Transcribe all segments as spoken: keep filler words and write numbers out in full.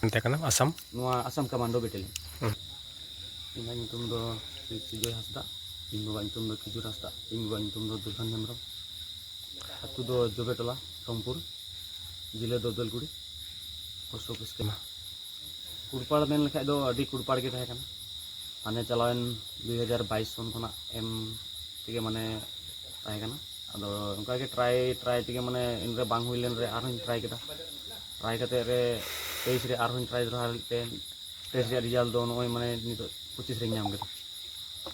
ᱢᱮᱛᱟᱭ ᱠᱟᱱᱟ ᱟᱥᱟᱢ? ᱱᱚᱣᱟ ᱟᱥᱟᱢ ᱠᱟᱢᱟᱱᱰᱳ ᱵᱮᱴᱟᱞᱤᱭᱚᱱ᱾ ᱦᱩᱸ᱾ ᱤᱧᱟᱹᱜ ᱧᱩᱛᱩᱢ ᱫᱚ ᱥᱤ ᱥᱤᱡᱚᱭ ᱦᱟᱸᱥᱫᱟ᱾ ᱤᱧ ᱵᱟᱵᱟᱣᱟᱜ ᱧᱩᱛᱩᱢ ᱫᱚ ᱠᱷᱤᱡᱩᱨ ᱦᱟᱸᱥᱫᱟ᱾ ᱤᱧ ᱜᱚᱜᱚᱣᱟᱜ ᱧᱩᱛᱩᱢ ᱫᱚ ᱫᱩᱞᱦᱟᱱ ᱦᱮᱢᱵᱨᱚᱢ᱾ ᱟᱹᱛᱩ ᱫᱚ ᱡᱚᱵᱮᱴᱚᱞᱟ, ᱥᱳᱢᱯᱩᱨ, ᱡᱮᱞᱟ ᱫᱚ ᱫᱟᱹᱞᱠᱩᱲᱤ, ᱯᱳᱥᱴ ᱚᱯᱷᱤᱥ ᱠᱟᱱᱟ᱾ ᱠᱩᱲᱯᱟᱲ ᱢᱮᱱ ᱞᱮᱠᱷᱟᱡ ᱫᱚ ᱟᱹᱰᱤ ᱠᱩᱲᱯᱟᱲ ᱜᱮ ᱛᱟᱦᱮᱸ ᱠᱟᱱᱟ᱾ ᱦᱟᱱᱮ ᱪᱟᱞᱟᱣᱮᱱ ᱫᱩ ᱦᱟᱡᱟᱨ ᱵᱟᱭᱤᱥ ᱥᱚᱱ ᱠᱷᱚᱱᱟᱜ ᱮᱢ ᱛᱮᱜᱮ ᱢᱟᱱᱮ ᱛᱟᱦᱮᱸ ᱠᱟᱱᱟ᱾ ᱟᱫᱚ ᱚᱱᱠᱟᱜᱮ ᱴᱨᱟᱭ ᱴᱨᱟᱭ ᱛᱮᱜᱮ ᱢᱟᱱᱮ ᱮᱱᱨᱮ ᱵᱟᱝ ᱦᱩᱭ ᱞᱮᱱ ᱨᱮ ᱟᱨᱦᱚᱸᱧ ᱴᱨᱟᱭ ᱠᱮᱫᱟ᱾ ᱴᱨᱟᱭ ᱠᱟᱛᱮ ᱨᱮ ᱛᱮᱭᱤᱥ ᱨᱮ ᱟᱨᱦᱚᱸᱧ ᱴᱨᱟᱭ ᱫᱚᱦᱲᱟ ᱞᱮᱫ ᱛᱮ ᱛᱮᱭᱤᱥ ᱨᱮᱭᱟᱜ ᱨᱮᱡᱟᱞᱴ ᱫᱚ ᱱᱚᱜᱼᱚᱭ ᱢᱟᱱᱮ ᱱᱤᱛᱚᱜ ᱯᱚᱸᱪᱤᱥ ᱨᱮᱧ ᱧᱟᱢ ᱠᱮᱫᱟ᱾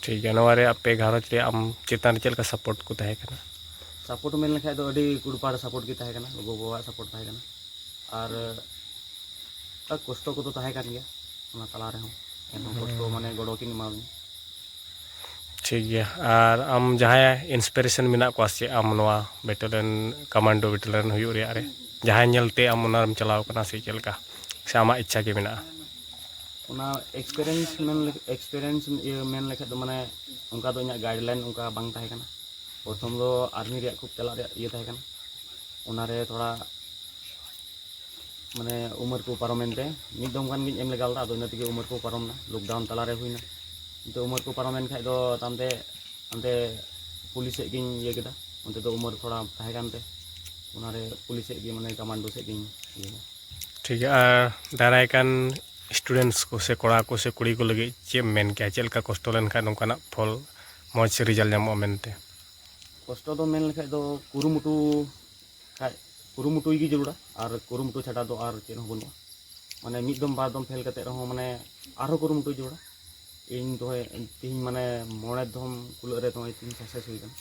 ᱴᱷᱤᱠ ᱜᱮᱭᱟ, ᱱᱚᱣᱟ ᱨᱮ ᱟᱯᱮ ᱜᱷᱟᱨᱚᱸᱡᱽ ᱨᱮ ᱟᱢ ᱪᱮᱛᱟᱱ ᱨᱮ ᱪᱮᱫ ᱞᱮᱠᱟ ᱥᱟᱯᱳᱨᱴ ᱠᱚ ᱛᱟᱦᱮᱸ ᱠᱟᱱᱟ? ᱥᱟᱯᱳᱨᱴ ᱢᱮᱱ ᱞᱮᱠᱷᱟᱡ ᱫᱚ ᱟᱹᱰᱤ ᱠᱩᱲᱯᱟᱲ ᱥᱟᱯᱳᱨᱴ ᱜᱮ ᱛᱟᱦᱮᱸ ᱠᱟᱱᱟ, ᱜᱚᱜᱚ ᱵᱟᱵᱟᱣᱟᱜ ᱥᱟᱯᱳᱨᱴ ᱛᱟᱦᱮᱸ ᱠᱟᱱᱟ᱾ ᱟᱨ ᱟᱨ ᱠᱚᱥᱴᱚ ᱠᱚᱫᱚ ᱛᱟᱦᱮᱸ ᱠᱟᱱ ᱜᱮᱭᱟ ᱚᱱᱟ ᱛᱟᱞᱟ ᱨᱮᱦᱚᱸ, ᱮᱱᱦᱚᱸ ᱠᱚᱥᱴᱚ ᱦᱩᱸ᱾ ᱢᱟᱱᱮ ᱜᱚᱲᱚ ᱠᱤᱱ ᱮᱢᱟᱣᱫᱤᱧᱟ᱾ ᱴᱷᱤᱠ ᱜᱮᱭᱟ, ᱟᱨ ᱟᱢ ᱡᱟᱦᱟᱸᱭ ᱤᱱᱥᱯᱤᱨᱮᱥᱚᱱ ᱢᱮᱱᱟᱜ ᱠᱚᱣᱟ ᱥᱮ ᱟᱢ ᱱᱚᱣᱟ ᱵᱮᱴᱟᱞᱤᱭᱟᱱ, ᱠᱟᱢᱟᱱᱰᱳ ᱵᱮᱴᱟᱞᱤᱭᱟᱱ ᱦᱩᱭᱩᱜ ᱨᱮᱭᱟᱜ ᱨᱮ ᱡᱟᱦᱟᱸᱭ ᱧᱮᱞᱛᱮ ᱟᱢ ᱚᱱᱟᱨᱮᱢ ᱪᱟᱞᱟᱣ ᱠᱟᱱᱟ ᱥᱮ ᱪᱮᱫ ᱞᱮᱠᱟ, ᱥᱮ ᱟᱢᱟᱜ ᱤᱪᱪᱷᱟ ᱜᱮ ᱢᱮᱱᱟᱜᱼᱟ? ᱚᱱᱟ ᱮᱠᱥᱯᱤᱨᱤᱭᱮᱱᱥ ᱢᱮᱱ ᱞᱮᱠ-, ᱮᱠᱥᱯᱤᱨᱤᱭᱮᱱᱥ ᱤᱭᱟᱹ ᱢᱮᱱ ᱞᱮᱠᱷᱟᱡ ᱫᱚ ᱢᱟᱱᱮ ᱚᱱᱠᱟ ᱫᱚ ᱤᱧᱟᱹᱜ ᱜᱟᱭᱤᱰᱞᱟᱭᱤᱱ ᱚᱱᱠᱟ ᱵᱟᱝ ᱛᱟᱦᱮᱸ ᱠᱟᱱᱟ᱾ ᱯᱨᱚᱛᱷᱚᱢ ᱫᱚ ᱟᱨᱢᱤ ᱨᱮᱭᱟᱜ ᱠᱷᱩᱵ ᱪᱟᱞᱟᱜ ᱨᱮᱭᱟᱜ ᱤᱭᱟᱹ ᱛᱟᱦᱮᱸ ᱠᱟᱱᱟ, ᱚᱱᱟᱨᱮ ᱛᱷᱚᱲᱟ ᱢᱟᱱᱮ ᱩᱢᱮᱨ ᱠᱚ ᱯᱟᱨᱚᱢᱮᱱ ᱛᱮ ᱢᱤᱫ ᱫᱚᱢ ᱜᱟᱱ ᱜᱤᱧ ᱮᱢ ᱞᱮᱜᱟ ᱞᱮᱫᱟ, ᱟᱫᱚ ᱤᱱᱟᱹ ᱛᱮᱜᱮ ᱩᱢᱮᱨ ᱠᱚ ᱯᱟᱨᱚᱢ ᱮᱱᱟ, ᱞᱚᱠᱰᱟᱣᱩᱱ ᱛᱟᱞᱟᱨᱮ ᱦᱩᱭᱱᱟ᱾ ᱱᱤᱛᱚᱜ ᱩᱢᱮᱨ ᱠᱚ ᱯᱟᱨᱚᱢᱮᱱ ᱠᱷᱟᱡ ᱫᱚ ᱛᱟᱭᱚᱢᱛᱮ ᱦᱟᱱᱛᱮ ᱯᱩᱞᱤᱥ ᱥᱮᱫ ᱜᱤᱧ ᱤᱭᱟᱹ ᱠᱮᱫᱟ, ᱚᱱᱛᱮ ᱫᱚ ᱩᱢᱮᱨ ᱛᱷᱚᱲᱟ ᱛᱟᱦᱮᱸ ᱠᱟᱱᱛᱮ ᱚᱱᱟᱨᱮ ᱯᱩᱞᱤᱥ ᱥᱮᱫ ᱜᱮ ᱢᱟᱱᱮ ᱠᱟᱢᱟᱱᱰᱳ ᱥᱮᱫ ᱜᱤᱧ ᱤᱭᱟᱹ ᱠᱮᱫᱟ᱾ ᱴᱷᱤᱠ ᱜᱮᱭᱟ, ᱟᱨ ᱫᱟᱨᱟᱭ ᱠᱟᱱ ᱥᱴᱩᱰᱮᱱᱴᱥ ᱠᱚ ᱥᱮ ᱠᱚᱲᱟ ᱠᱚ ᱥᱮ ᱠᱩᱲᱤ ᱠᱚ ᱞᱟᱹᱜᱤᱫ ᱪᱮᱫ ᱮᱢ ᱢᱮᱱ ᱠᱮᱭᱟ, ᱪᱮᱫ ᱞᱮᱠᱟ ᱠᱚᱥᱴᱚ ᱞᱮᱱᱠᱷᱟᱱ ᱱᱚᱝᱠᱟᱱᱟᱜ ᱯᱷᱚᱞ ᱢᱚᱡᱽ ᱨᱮᱡᱟᱞᱴ ᱧᱟᱢᱚᱜᱼᱟ ᱢᱮᱱᱛᱮ? ᱠᱚᱥᱴᱚ ᱫᱚ ᱢᱮᱱ ᱞᱮᱠᱷᱟᱡ ᱫᱚ ᱠᱩᱨᱩᱢᱩᱴᱩ ᱠᱷᱟᱡ ᱠᱩᱨᱩᱢᱩᱴᱩᱭ ᱜᱮ ᱡᱟᱹᱨᱩᱲᱟ, ᱟᱨ ᱠᱩᱨᱩᱢᱩᱴᱩ ᱪᱷᱟᱰᱟ ᱫᱚ ᱟᱨ ᱪᱮᱫ ᱦᱚᱸ ᱵᱟᱹᱱᱩᱜᱼᱟ᱾ ᱢᱟᱱᱮ ᱢᱤᱫ ᱫᱚᱢ ᱵᱟᱨ ᱫᱚᱢ ᱯᱷᱮᱞ ᱠᱟᱛᱮ ᱨᱮᱦᱚᱸ ᱢᱟᱱᱮ ᱟᱨᱦᱚᱸ ᱠᱩᱨᱩᱢᱩᱴᱩᱭ ᱡᱟᱹᱨᱩᱲᱟ᱾ ᱤᱧ ᱫᱚ ᱛᱤᱦᱤᱧ ᱢᱟᱱᱮ ᱢᱚᱬᱮ ᱫᱚᱢ ᱠᱩᱞᱟᱹᱜ ᱨᱮ ᱫᱚ ᱛᱤᱦᱤᱧ ᱥᱟᱠᱥᱮᱥ ᱦᱩᱭ ᱠᱟᱱᱟ᱾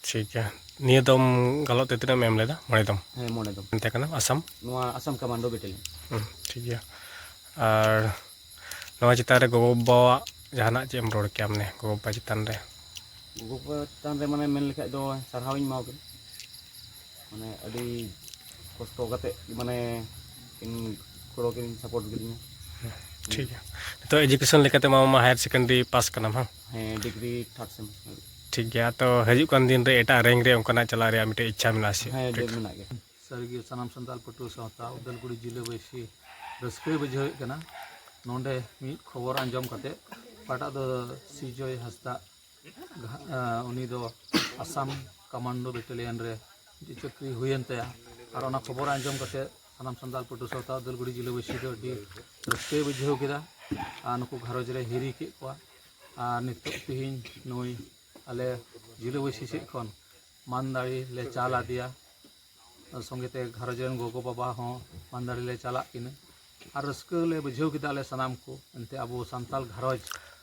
ᱴᱷᱤᱠ ᱜᱮᱭᱟ, ᱱᱤᱭᱟᱹ ᱫᱚᱢ ᱜᱟᱞᱚᱜ ᱛᱮ ᱛᱤᱱᱟᱹᱜ ᱮᱢ ᱮᱢ ᱞᱮᱫᱟ? ᱢᱚᱬᱮ ᱫᱚᱢ᱾ ᱦᱮᱸ, ᱢᱚᱬᱮ ᱫᱚᱢ᱾ ᱢᱮᱛᱟᱭ ᱠᱟᱱᱟ ᱟᱥᱟᱢ? ᱱᱚᱣᱟ ᱟᱥᱟᱢ ᱠᱟᱢᱟᱱᱰᱳ ᱵᱮᱴᱟᱞᱤᱭᱟᱱ᱾ ᱦᱩᱸ, ᱴᱷᱤᱠ ᱜᱮᱭᱟ᱾ ᱟᱨ ᱱᱚᱣᱟ ᱪᱮᱛᱟᱱ ᱨᱮ ᱜᱚᱜᱚᱼᱵᱟᱵᱟᱣᱟᱜ ᱡᱟᱦᱟᱱᱟᱜ ᱪᱮᱫ ᱮᱢ ᱨᱚᱲ ᱠᱮᱭᱟ, ᱢᱟᱱᱮ ᱜᱚᱜᱚᱼᱵᱟᱵᱟ ᱪᱮᱛᱟᱱ ᱨᱮ? ᱜᱚᱜᱚᱼᱵᱟᱵᱟ ᱪᱮᱛᱟᱱ ᱨᱮ ᱢᱟᱱᱮ ᱢᱮᱱ ᱞᱮᱠᱷᱟᱡ ᱫᱚ ᱥᱟᱨᱦᱟᱣᱤᱧ ᱮᱢᱟᱣ ᱠᱤᱱᱟ᱾ ᱢᱟᱱᱮ ᱟᱹᱰᱤ ᱠᱚᱥᱴᱚ ᱠᱟᱛᱮ ᱢᱟᱱᱮ ᱠᱤᱱ ᱜᱚᱲᱚ ᱠᱤᱱ ᱥᱟᱯᱳᱨᱴ ᱠᱤᱫᱤᱧᱟ᱾ ᱴᱷᱤᱠ ᱜᱮᱭᱟ᱾ ᱱᱤᱛᱚᱜ ᱮᱡᱩᱠᱮᱥᱚᱱ ᱞᱮᱠᱟᱛᱮ ᱢᱟ, ᱢᱟ ᱦᱟᱭᱟᱨ ᱥᱮᱠᱮᱱᱰᱟᱨᱤ ᱯᱟᱥ ᱠᱟᱱᱟᱢ, ᱦᱟᱝ? ᱦᱮᱸ, ᱰᱤᱜᱽᱨᱤ ᱛᱷᱟᱨᱰ ᱥᱮᱢ᱾ ᱴᱷᱤᱠ ᱜᱮᱭᱟ᱾ ᱛᱚ ᱦᱤᱡᱩᱜ ᱠᱟᱱ ᱫᱤᱱ ᱨᱮ ᱮᱴᱟᱜ ᱨᱮᱝᱠ ᱨᱮ ᱚᱱᱠᱟᱱᱟᱜ ᱪᱟᱞᱟᱜ ᱨᱮᱭᱟᱜ ᱢᱤᱫᱴᱮᱡ ᱤᱪᱪᱷᱟ ᱢᱮᱱᱟᱜᱼᱟ ᱥᱮ? ᱦᱮᱸ, ᱴᱷᱤᱠ᱾ ᱢᱮᱱᱟᱜ ᱜᱮᱭᱟ᱾ ᱥᱟᱹᱨᱤᱜᱮ ᱥᱟᱱᱟᱢ ᱥᱟᱱᱛᱟᱲ ᱯᱟᱹᱴᱷᱩᱣᱟᱹ ᱥᱟᱶᱛᱟ ᱩᱫᱟᱞᱜᱩᱲᱤ ᱡᱤᱞᱟᱹᱵᱟᱹᱥᱤ ᱨᱟᱹᱥᱠᱟᱹ ᱵᱩᱡᱷᱟᱹᱣᱮᱫ ᱠᱟᱱᱟ᱾ ᱱᱚᱰᱮ ᱢᱤᱫ ᱠᱷᱚᱵᱚᱨ ᱟᱸᱡᱚᱢ ᱠᱟᱛᱮ, ᱚᱠᱟᱴᱟᱜ ᱫᱚ ᱥᱤᱡᱚᱭ ᱦᱟᱸᱥᱫᱟ, ᱜᱷᱟ- ᱟᱸ, ᱩᱱᱤ ᱫᱚ ᱟᱥᱟᱢ ᱠᱟᱢᱟᱱᱰᱳ ᱵᱮᱴᱟᱞᱤᱭᱟᱱ ᱨᱮ ᱪᱟᱹᱠᱨᱤ ᱦᱩᱭᱮᱱ ᱛᱟᱭᱟ᱾ ᱟᱨ ᱚᱱᱟ ᱠᱷᱚᱵᱚᱨ ᱟᱸᱡᱚᱢ ᱠᱟᱛᱮ ᱥᱟᱱᱟᱢ ᱥᱟᱱᱛᱟᱲ ᱯᱟᱹᱴᱷᱩᱣᱟᱹ ᱥᱟᱶᱛᱟ ᱩᱫᱟᱞᱜᱩᱲᱤ ᱡᱤᱞᱟᱹᱵᱟᱹᱥᱤ ᱫᱚ ᱟᱹᱰᱤ ᱨᱟᱹᱥᱠᱟᱹᱭ ᱵᱩᱡᱷᱟᱹᱣ ᱠᱮᱫᱟ᱾ ᱟᱨ ᱱᱩᱠᱩ ᱜᱷᱟᱨᱚᱸᱡᱽ ᱨᱮ ᱦᱤᱨᱤ ᱠᱮᱫ ᱠᱚᱣᱟ᱾ ᱟᱨ ᱱᱤᱛᱚᱜ ᱛᱮᱦᱮᱧ ᱱᱩᱭ ᱟᱞᱮ ᱡᱤᱞᱟᱹᱵᱟᱹᱥᱤ ᱥᱮᱫ ᱠᱷᱚᱱ ᱢᱟᱱᱫᱟᱲᱤ ᱞᱮ ᱪᱟᱞ ᱟᱫᱮᱭᱟ᱾ ᱥᱚᱸᱜᱮ ᱛᱮ ᱜᱷᱟᱨᱚᱸᱡᱽ ᱨᱮᱱ ᱜᱚᱜᱚ ᱵᱟᱵᱟ ᱦᱚᱸ ᱢᱟᱱᱫᱟᱲᱤ ᱞᱮ ᱪᱟᱞᱟᱜ ᱠᱤᱱᱟᱹ᱾ ᱟᱨ ᱨᱟᱹᱥᱠᱟᱹ ᱞᱮ ᱵᱩᱡᱷᱟᱹᱣ ᱠᱮᱫᱟ ᱟᱞᱮ ᱥᱟᱱᱟᱢ ᱠᱚ᱾ ᱮᱱᱛᱮ ᱟᱵᱚ ᱥᱟᱱᱛᱟᱲ ᱜᱷᱟᱨᱚᱸᱡᱽ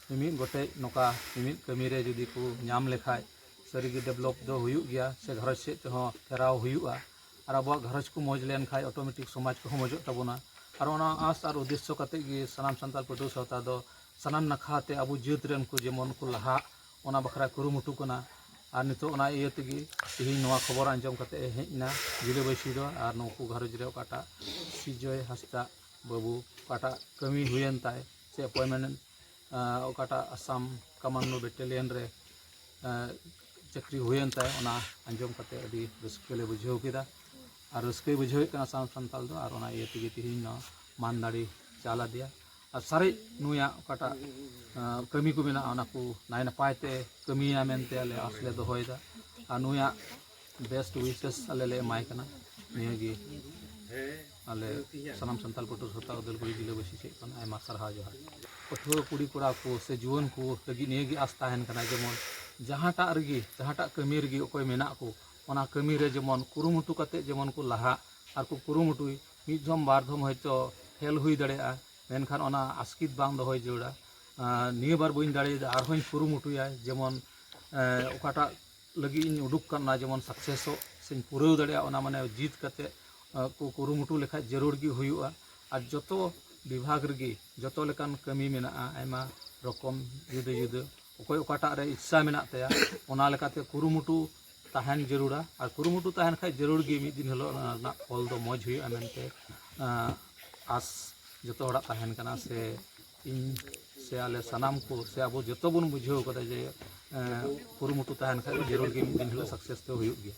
ᱢᱤᱢᱤᱫ ᱜᱚᱴᱮᱡ ᱱᱚᱝᱠᱟ ᱢᱤᱢᱤᱫ ᱠᱟᱹᱢᱤ ᱨᱮ ᱡᱩᱫᱤ ᱠᱚ ᱧᱟᱢ ᱞᱮᱠᱷᱟᱡ, ᱥᱟᱹᱨᱤᱜᱮ ᱰᱮᱵᱷᱞᱚᱯ ᱫᱚ ᱦᱩᱭᱩᱜ ᱜᱮᱭᱟ, ᱥᱮ ᱜᱷᱟᱨᱚᱸᱡᱽ ᱥᱮᱫ ᱛᱮᱦᱚᱸ ᱯᱷᱮᱨᱟᱣ ᱦᱩᱭᱩᱜᱼᱟ᱾ ᱟᱨ ᱟᱵᱚᱣᱟᱜ ᱜᱷᱟᱨᱚᱸᱡᱽ ᱠᱚ ᱢᱚᱡᱽ ᱞᱮᱱᱠᱷᱟᱡ ᱚᱴᱳᱢᱮᱴᱤᱠ ᱥᱚᱢᱟᱡᱽ ᱠᱚᱦᱚᱸ ᱢᱚᱡᱚᱜ ᱛᱟᱵᱚᱱᱟ᱾ ᱟᱨ ᱚᱱᱟ ᱟᱸᱥ ᱟᱨ ᱩᱫᱽᱫᱮᱥᱥᱚ ᱠᱟᱛᱮ ᱜᱮ ᱥᱟᱱᱟᱢ ᱥᱟᱱᱛᱟᱲ ᱯᱟᱹᱴᱷᱩᱣᱟᱹ ᱥᱟᱶᱛᱟ ᱫᱚ ᱥᱟᱱᱟᱢ ᱱᱟᱠᱷᱟ ᱛᱮ ᱟᱵᱚ ᱡᱟᱹᱛ ᱨᱮᱱ ᱠᱚ ᱡᱮᱢᱚᱱ ᱠᱚ ᱞᱟᱦᱟᱜ, ᱚᱱᱟ ᱵᱟᱠᱷᱨᱟ ᱠᱩᱨᱩᱢᱩᱴᱩ ᱠᱟᱱᱟ᱾ ᱟᱨ ᱱᱤᱛᱚᱜ ᱚᱱᱟ ᱤᱭᱟᱹ ᱛᱮᱜᱮ ᱛᱮᱦᱮᱧ ᱱᱚᱣᱟ ᱠᱷᱚᱵᱚᱨ ᱟᱸᱡᱚᱢ ᱠᱟᱛᱮ ᱦᱮᱡ ᱮᱱᱟ ᱡᱤᱞᱟᱹᱵᱟᱹᱥᱤ ᱫᱚ᱾ ᱟᱨ ᱱᱩᱠᱩ ᱜᱷᱟᱨᱚᱸᱡᱽ ᱨᱮ ᱚᱠᱟᱴᱟᱜ ᱥᱤᱡᱚᱭ ᱦᱟᱸᱥᱫᱟ ᱵᱟᱹᱵᱩ ᱚᱠᱟᱴᱟᱜ ᱠᱟᱹᱢᱤ ᱦᱩᱭᱮᱱ ᱛᱟᱭ, ᱥᱮ ᱟᱯᱚᱭᱮᱱᱴᱢᱮᱱᱴ, ᱚᱠᱟᱴᱟᱜ ᱟᱥᱟᱢ ᱠᱟᱢᱟᱱᱰᱳ ᱵᱮᱴᱟᱞᱤᱭᱟᱱ ᱨᱮ ᱪᱟᱹᱠᱨᱤ ᱦᱩᱭᱮᱱ ᱛᱟᱭ, ᱚᱱᱟ ᱟᱸᱡᱚᱢ ᱠᱟᱛᱮ ᱟᱹᱰᱤ ᱨᱟᱹᱥᱠᱟᱹ ᱞᱮ ᱵᱩᱡᱷᱟᱹᱣ ᱠᱮᱫᱟ᱾ ᱟᱨ ᱨᱟᱹᱥᱠᱟᱹᱭ ᱵᱩᱡᱷᱟᱹᱣᱮᱫ ᱠᱟᱱᱟ ᱥᱟᱱᱟᱢ ᱥᱟᱱᱛᱟᱲ ᱫᱚ᱾ ᱟᱨ ᱚᱱᱟ ᱤᱭᱟᱹ ᱛᱮᱜᱮ ᱛᱮᱦᱮᱧ ᱱᱚᱣᱟ ᱢᱟᱱᱫᱟᱲᱤ ᱪᱟᱞ ᱟᱫᱮᱭᱟ᱾ ᱟᱨ ᱥᱟᱨᱮᱡ ᱱᱩᱭᱟᱜ ᱚᱠᱟᱴᱟᱜ ᱠᱟᱹᱢᱤ ᱠᱚ ᱢᱮᱱᱟᱜᱼᱟ, ᱚᱱᱟ ᱠᱚ ᱱᱟᱭ ᱱᱟᱯᱟᱭ ᱛᱮ ᱠᱟᱹᱢᱤᱭᱟ ᱢᱮᱱᱛᱮ ᱟᱞᱮ ᱟᱸᱥ ᱞᱮ ᱫᱚᱦᱚᱭᱮᱫᱟ᱾ ᱟᱨ ᱱᱩᱭᱟᱜ ᱵᱮᱥᱴ ᱩᱭᱤᱥᱮᱥ ᱟᱞᱮ ᱞᱮ ᱮᱢᱟᱭ ᱠᱟᱱᱟ᱾ ᱱᱤᱭᱟᱹᱜᱮ ᱟᱞᱮ ᱥᱟᱱᱟᱢ ᱥᱟᱱᱛᱟᱲ ᱯᱟᱹᱴᱷᱩᱣᱟᱹ ᱥᱟᱶᱛᱟ ᱩᱫᱟᱞᱜᱩᱲᱤ ᱡᱤᱞᱟᱹᱵᱟᱹᱥᱤ ᱥᱮᱫ ᱠᱷᱚᱱ ᱟᱭᱢᱟ ᱥᱟᱨᱦᱟᱣ ᱡᱚᱦᱟᱨ᱾ ᱯᱟᱹᱴᱷᱩᱣᱟᱹ ᱠᱩᱲᱤ ᱠᱚᱲᱟ ᱠᱚ ᱥᱮ ᱡᱩᱣᱟᱹᱱ ᱠᱚ ᱞᱟᱹᱜᱤᱫ ᱱᱤᱭᱟᱹᱜᱮ ᱟᱸᱥ ᱛᱟᱦᱮᱱ ᱠᱟᱱᱟ, ᱡᱮᱢᱚᱱ ᱡᱟᱦᱟᱸᱴᱟᱜ ᱨᱮᱜᱮ, ᱡᱟᱦᱟᱸᱴᱟᱜ ᱠᱟᱹᱢᱤ ᱨᱮᱜᱮ ᱚᱠᱚᱭ ᱢᱮᱱᱟᱜ ᱠᱚ, ᱚᱱᱟ ᱠᱟᱹᱢᱤ ᱨᱮ ᱡᱮᱢᱚᱱ ᱠᱩᱨᱩᱢᱩᱴᱩ ᱠᱟᱛᱮ ᱡᱮᱢᱚᱱ ᱠᱚ ᱞᱟᱦᱟᱜ᱾ ᱟᱨ ᱠᱚ ᱠᱩᱨᱩᱢᱩᱴᱩᱭ, ᱢᱤᱫ ᱫᱷᱚᱢ ᱵᱟᱨ ᱫᱷᱚᱢ ᱦᱚᱭᱛᱳ ᱯᱷᱮᱞ ᱦᱩᱭ ᱫᱟᱲᱮᱭᱟᱜᱼᱟ, ᱢᱮᱱᱠᱷᱟᱱ ᱚᱱᱟ ᱟᱥᱠᱤᱛ ᱵᱟᱝ ᱫᱚᱦᱚᱭ ᱡᱟᱹᱨᱩᱲᱟ᱾ ᱱᱤᱭᱟᱹ ᱵᱟᱨ ᱵᱟᱹᱧ ᱫᱟᱲᱮᱭᱟᱫᱟ, ᱟᱨᱦᱚᱸᱧ ᱠᱩᱨᱩᱢᱩᱴᱩᱭᱟ, ᱡᱮᱢᱚᱱ ᱚᱠᱟᱴᱟᱜ ᱞᱟᱹᱜᱤᱫ ᱤᱧ ᱩᱰᱩᱠ ᱠᱟᱱᱟ, ᱡᱮᱢᱚᱱ ᱥᱟᱠᱥᱮᱥᱚᱜ ᱥᱮᱧ ᱯᱩᱨᱟᱹᱣ ᱫᱟᱲᱮᱭᱟᱜᱼᱟ, ᱚᱱᱟ ᱢᱟᱱᱮ ᱡᱤᱛ ᱠᱟᱛᱮ ᱠᱚ ᱠᱩᱨᱩᱢᱩᱴᱩ ᱞᱮᱠᱷᱟᱡ ᱡᱟᱹᱨᱩᱲ ᱜᱮ ᱦᱩᱭᱩᱜᱼᱟ᱾ ᱟᱨ ᱡᱚᱛᱚ ᱵᱤᱵᱷᱟᱜᱽ ᱨᱮᱜᱮ ᱡᱚᱛᱚ ᱞᱮᱠᱟᱱ ᱠᱟᱹᱢᱤ ᱢᱮᱱᱟᱜᱼᱟ, ᱟᱭᱢᱟ ᱨᱚᱠᱚᱢ ᱡᱩᱫᱟᱹ ᱡᱩᱫᱟᱹ᱾ ᱚᱠᱚᱭ ᱚᱠᱟᱴᱟᱜ ᱨᱮ ᱤᱪᱪᱷᱟ ᱢᱮᱱᱟᱜ ᱛᱟᱭᱟ, ᱚᱱᱟ ᱞᱮᱠᱟᱛᱮ ᱠᱩᱨᱩᱢᱩᱴᱩ ᱛᱟᱦᱮᱱ ᱡᱟᱹᱨᱩᱲᱟ᱾ ᱟᱨ ᱠᱩᱨᱩᱢᱩᱴᱩ ᱛᱟᱦᱮᱱ ᱠᱷᱟᱡ ᱡᱟᱹᱨᱩᱲ ᱜᱮ ᱢᱤᱫ ᱫᱤᱱ ᱦᱤᱞᱳᱜ ᱚᱱᱟ ᱨᱮᱱᱟᱜ ᱯᱷᱚᱞ ᱫᱚ ᱢᱚᱡᱽ ᱦᱩᱭᱩᱜᱼᱟ ᱢᱮᱱᱛᱮ ᱟᱸᱥ ᱡᱚᱛᱚ ᱦᱚᱲᱟᱜ ᱛᱟᱦᱮᱱ ᱠᱟᱱᱟ᱾ ᱥᱮ ᱤᱧ ᱥᱮ ᱟᱞᱮ ᱥᱟᱱᱟᱢ ᱠᱚ ᱥᱮ ᱟᱵᱚ ᱡᱚᱛᱚ ᱵᱚᱱ ᱵᱩᱡᱷᱟᱹᱣ ᱠᱟᱫᱟ ᱡᱮ ᱠᱩᱨᱩᱢᱩᱴᱩ ᱛᱟᱦᱮᱱ ᱠᱷᱟᱡ ᱡᱟᱹᱨᱩᱲ ᱜᱮ ᱢᱤᱫ ᱫᱤᱱ ᱦᱤᱞᱳᱜ ᱥᱟᱠᱥᱮᱥ ᱫᱚ ᱦᱩᱭᱩᱜ ᱜᱮᱭᱟ᱾